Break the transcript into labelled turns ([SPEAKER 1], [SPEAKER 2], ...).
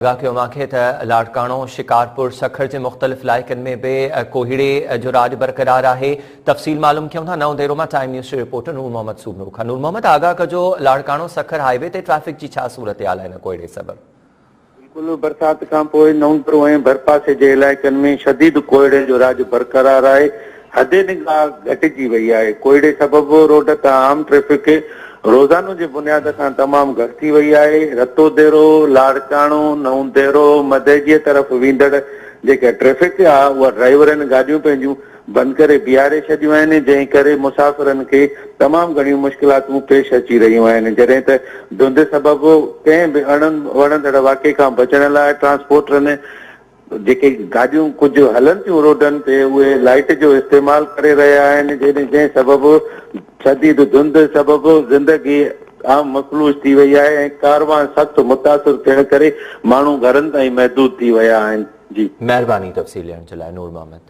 [SPEAKER 1] آگاهه ڪيو اوهان کي ته لاڙڪاڻو، شڪارپور، سکر جي مختلف علائقن ۾ به ڪوهيڙي جو راڄ برقرار آهي، تفصيل معلوم ڪيون ٿا نئون ديرو مان ٽائيم نيوز جي رپورٽر نور محمد سومرو کان. نور محمد آگاهه ڪجو لاڙڪاڻو سکر هاء وي تي ٽريفڪ جي ڇا صورتحال آهي هن ڪوهيڙي سبب؟
[SPEAKER 2] بلڪل برسات کانپوء نئون ديرو ۽ ڀرپاسي جي علائقن ۾ شديد ڪوهيڙي جو راڄ برقرار آهي، حد نگاهه گهٽجي وئي آهي، ڪوهيڙي سبب روڊ تان عام ٽريفڪ روزانو جي بنياد سان تمام گهٽ ٿي وئي آهي، رتو ديرو، لاڙڪاڻو، نئون ديرو، مدئجيء طرف ويندڙ جيڪا ٽريفڪ آ اها ڊرائيورن گاڏيون پنهنجون بند ڪري بيهاري ڇڏيون آهن، جنهن ڪري مسافرن کي تمام گهڻيون مشڪلاتون پيش اچي رهيون آهن، جڏهن ته ڌنڌ سبب ڪنهن به اڻ وڻندڙ واقعي کان بچڻ لاء ٽرانسپورٽرن جيڪي گاڏيون ڪجهه هلن ٿيون روڊن تي اهي لائيٽ جو استعمال ڪري رهيا آهن جنهن سبب شديد ڌنڌ سبب زندگي عام مفلوج ٿي وئي آهي ۽ ڪاروان سخت متاثر ٿيڻ ڪري ماڻهو گهرن تائين محدود ٿي ويا آهن جي.
[SPEAKER 1] مهرباني تفصيل ڏيڻ جي لاء نور محمد.